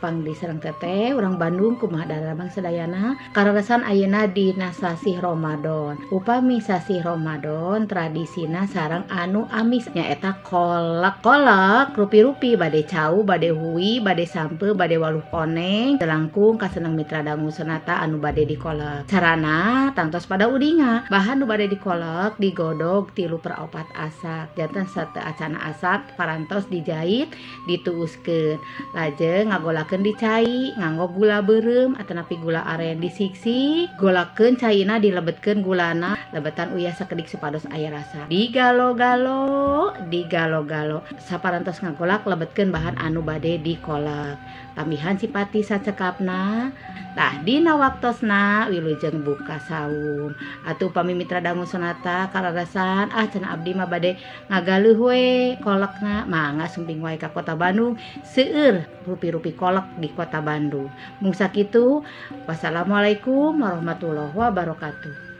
Tepang di sareng teteh urang Bandung, kumaha daramang sadayana? Kaleresan ayeuna dina sasih Ramadan. Upami sasih Ramadan tradisina sareng anu amis nyaeta kolak. Kolak rupi-rupi, bade cau, bade hui, bade sampeu, bade waluh koneng, langkung kaseneng mitra dangu sonata anu bade dikolak. Carana tangtos pada udinga. Bahan nu bade dikolak digodog 3/4 asak. Janten sateuacana asak parantos dijait, dituuskeun. Lajeng ngagolakeun di cai nganggo gula beureum atanapi gula aren, disiksik, golakeun caina, dilebetkeun gulana, lebetan uyah sakedik supados aya rasa, digalo-galo, digalo-galo. Saparantos ngagolak, lebetkeun bahan anu bade dikolak, tambihan sipati sacekapna. Tah, dina waktosna wilujeng buka saum. Atuh upami mitra dangu sonata kaleresan, "Ah," cenah, "abdi mah bade ngagaleuh we kolakna," mangga sumping wae ka Kota Bandung, seueur rupi-rupi kolak di Kota Bandung. Mung sakitu, wassalamualaikum warahmatullahi wabarakatuh.